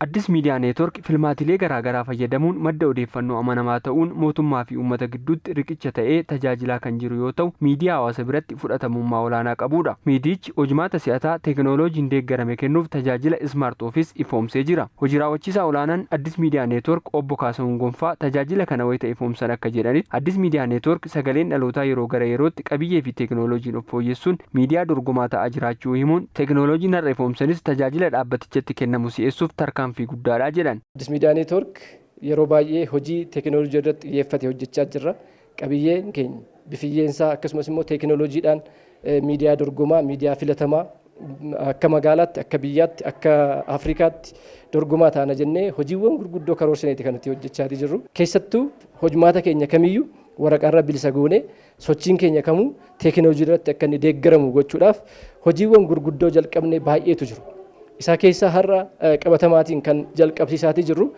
Addis Miidiyaa Neetwork filmaatilee garaagaraa fayyadamuun madda odeeffannoo amanamaa ta'uun mootummaa fi uummata gidduutti riqicha ta'ee tajaajilaa kan jiru yoo ta'u, miidiyaa hawaasa biratti fudhatamummaa olaanaa qabudha. Miidiyichi hojmaata si'ataa teekinooloojiin deeggarame kennuuf tajaajila Smart Office ifoomsee jira. Hojii raawwachiisaa olaanaan Addis Miidiyaa Neetwork Obbo Kaasahuun Gonfaa tajaajila kana wayita ifoomsan akka jedhanitti, Addis Miidiyaa Neetwork sagaleen dhalootaa yeroo gara yerootti qabiyyee fi teekinooloojiin of fooyyessuun miidiyaa dorgomaa ta'aa jiraachuu himuun, teekinooloojiin har'a ifoomsanis tajaajila dhaabbatichatti kennamu si'eessuuf tarkaanfii guddaadha jedhan. Addis Miidiyaa Neetwork yeroo baay'ee hojii teekinooloojii irratti xiyyeeffate hojjechaa jirra. Qabiyyeen keenya, bifiyyeen isaa, akkasumas immoo teekinooloojiidhaan miidiyaa dorgomaa, miidiyaa filatamaa, akka magaalaatti, akka biyyaatti, akka Afrikaatti dorgomaa taana jennee hojiiwwan gurguddoo karoorsineeti kan nuti hojjechaa jirru. Keessattuu hojmaata keenya kamiyyuu waraqaarra bilisa goone, sochiin keenya kamuu teekinooloojii irratti akka inni deeggaramu gochuudhaaf hojiiwwan gurguddoo jalqabne baay'eetu jiru. Isaa keessaa har'a qabatamaatiin kan jalqabsiisaatii jirru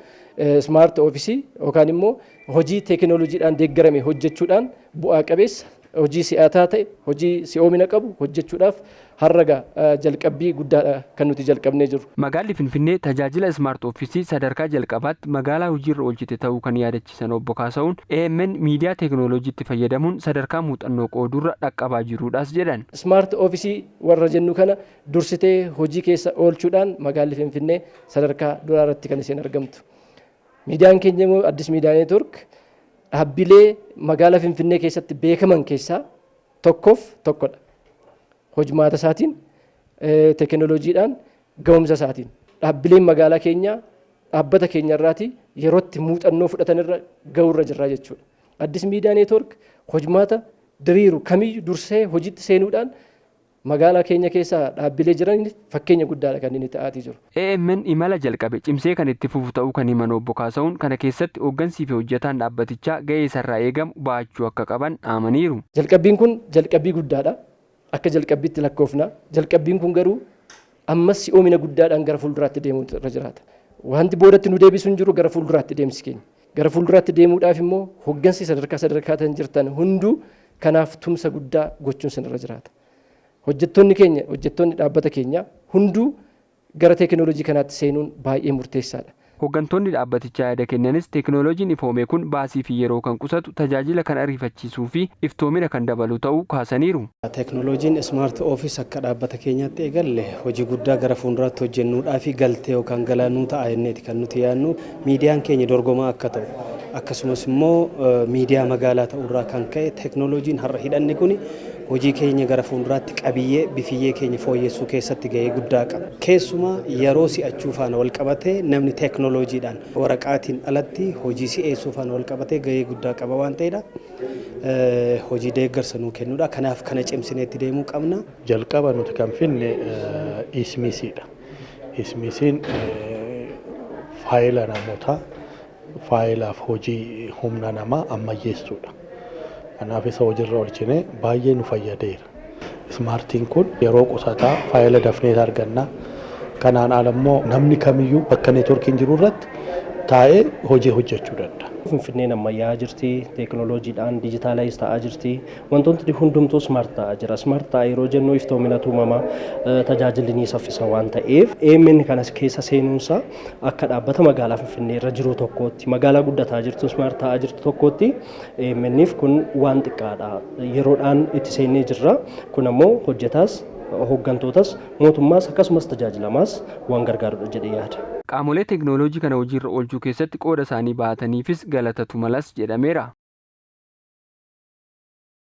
smart office yookaan immoo hojii teekinooloojiidhaan deeggarame hojjechuudhaan bu'aa qabeessa, hojii si'ataa ta'e, hojii si'oomina qabu hojjechuudhaaf har'a jalqabbii guddaadha kan nuti jalqabnee jirru. Magaalli Finfinnee tajaajila Smart Office sadarkaa jalqabaatti magaalaa hojiirra oolchite ta'uu kan yaadachiisan Obbo Kaasa'uun, AMN miidiyaa teekinooloojiitti fayyadamuun sadarkaa muuxannoo qooduurra dhaqqabaa jiruudhaas jedhan. Smart Office warra jennu kana dursitee hojii keessa oolchuudhaan magaalli Finfinnee sadarkaa duraa irratti kan isheen argamtu. Miidiyaan keenya immoo Addis Miidiyaa Neetwork dhaabbilee magaalaa Finfinnee keessatti beekaman keessaa tokkoof tokkodha. Hojmaata isaatiin, teekinooloojiidhaan, ga'umsa isaatiin dhaabbileen magaalaa keenyaa dhaabbata keenya irraati yerootti muuxannoo fudhatan irra ga'uurra jirra jechuudha. Addis Miidiyaa Neetwork hojmaata diriiru kamiyyuu dursee hojiitti seenuudhaan magaalaa keenya keessa dhaabbilee jiran fakkeenya guddaadha kan inni ta'aatii jiru. AMN imala jalqabe cimsee kan itti fufu ta'uu kan himan Obbo Kaasa'uun, kana keessatti hooggansii fi hojjetaan dhaabbatichaa ga'ee isarraa eegamu ba'achuu akka qaban dhaamaniiru. Jalqabbiin kun jalqabbii guddaadha. Akka jalqabbiitti lakkoofna. Jalqabbiin kun garuu ammas si'oomina guddaadhaan gara fuulduraatti deemuutu irra jiraata. Wanti boodatti nu deebisu hin jiru, gara fuulduraatti deemsi keenya. Gara fuulduraatti deemuudhaaf immoo hooggansi sadarkaa sadarkaa jirtan hunduu kanaaf tumsa guddaa gochuun sinirra jiraata. Hojjettoonni keenya, hojjettoonni dhaabbata keenyaa hunduu gara teekinooloojii kanaatti seenuun baay'ee murteessaadha. Hooggantoonni dhaabbatichaa yaada kennanis, teekinooloojiin ifoome kun baasii fi yeroo kan qusatu, tajaajila kan ariifachiisuu fi iftoomina kan dabalu ta'uu kaasaniiru. Teekinooloojiin Smart Office akka dhaabbata keenyaatti eegalle hojii guddaa gara fuulduraatti hojjennuudhaa fi galtee yookaan galaanuu ta'a jenneeti kan nuti yaadnu. Miidiyaan keenya dorgomaa akka ta'u, akkasumas immoo miidiyaa magaalaa ta'urraa kan ka'e, teekinooloojiin har'a hidhanne kun hojii keenya gara fuulduraatti qabiyyee bifiyyee keenya fooyyessuu keessatti gahee guddaa qaba. Keessumaa yeroo si'achuu faana wal qabatee, namni teekinooloojiidhaan waraqaatiin alatti hojii si'eessuu faana wal qabatee gahee guddaa qaba waan ta'edha. Hojii deeggarsa nuu kennuudha. Kanaaf kana cimsineetti deemuu qabna. Jalqaba nuti kan finne ISMISiidha. ISMISiin faayila namootaa, faayilaaf hojii humna namaa ammayyeessuudha. Kanaaf isa hojiirra oolchine baay'ee nu fayyadeera. Smartiin kun yeroo qusataa, faayila dafnee arganna. Kanaan ala immoo namni kamiyyuu bakka neetworkiin jiru irratti taa'ee hojii hojjechuu danda'a. Finfinneen ammayyaa jirti, teekinooloojiidhaan digitalize ta'aa jirti. Wantoonni hundumtuu smart ta'aa jira. Smart ta'aa yeroo jennu iftoominatu uumama, tajaajilli ni saffisa waan ta'eef, AMN kanas keessa seenuunsaa akka dhaabbata magaalaa Finfinnee irra jiru tokkootti, magaalaa guddataa jirtu, smart ta'aa jirtu tokkootti AMNif kun waan xiqqaadha. Yeroodhaan itti seennee jirra. Kun ammoo hojjetaas, hooggantootas, mootummaas, akkasumas tajaajilamaas waan gargaarudha jedhee yaada. Qaamolee teekinooloojii kana hojiirra oolchuu keessatti qooda isaanii bahataniifis galatatu malas jedhameera.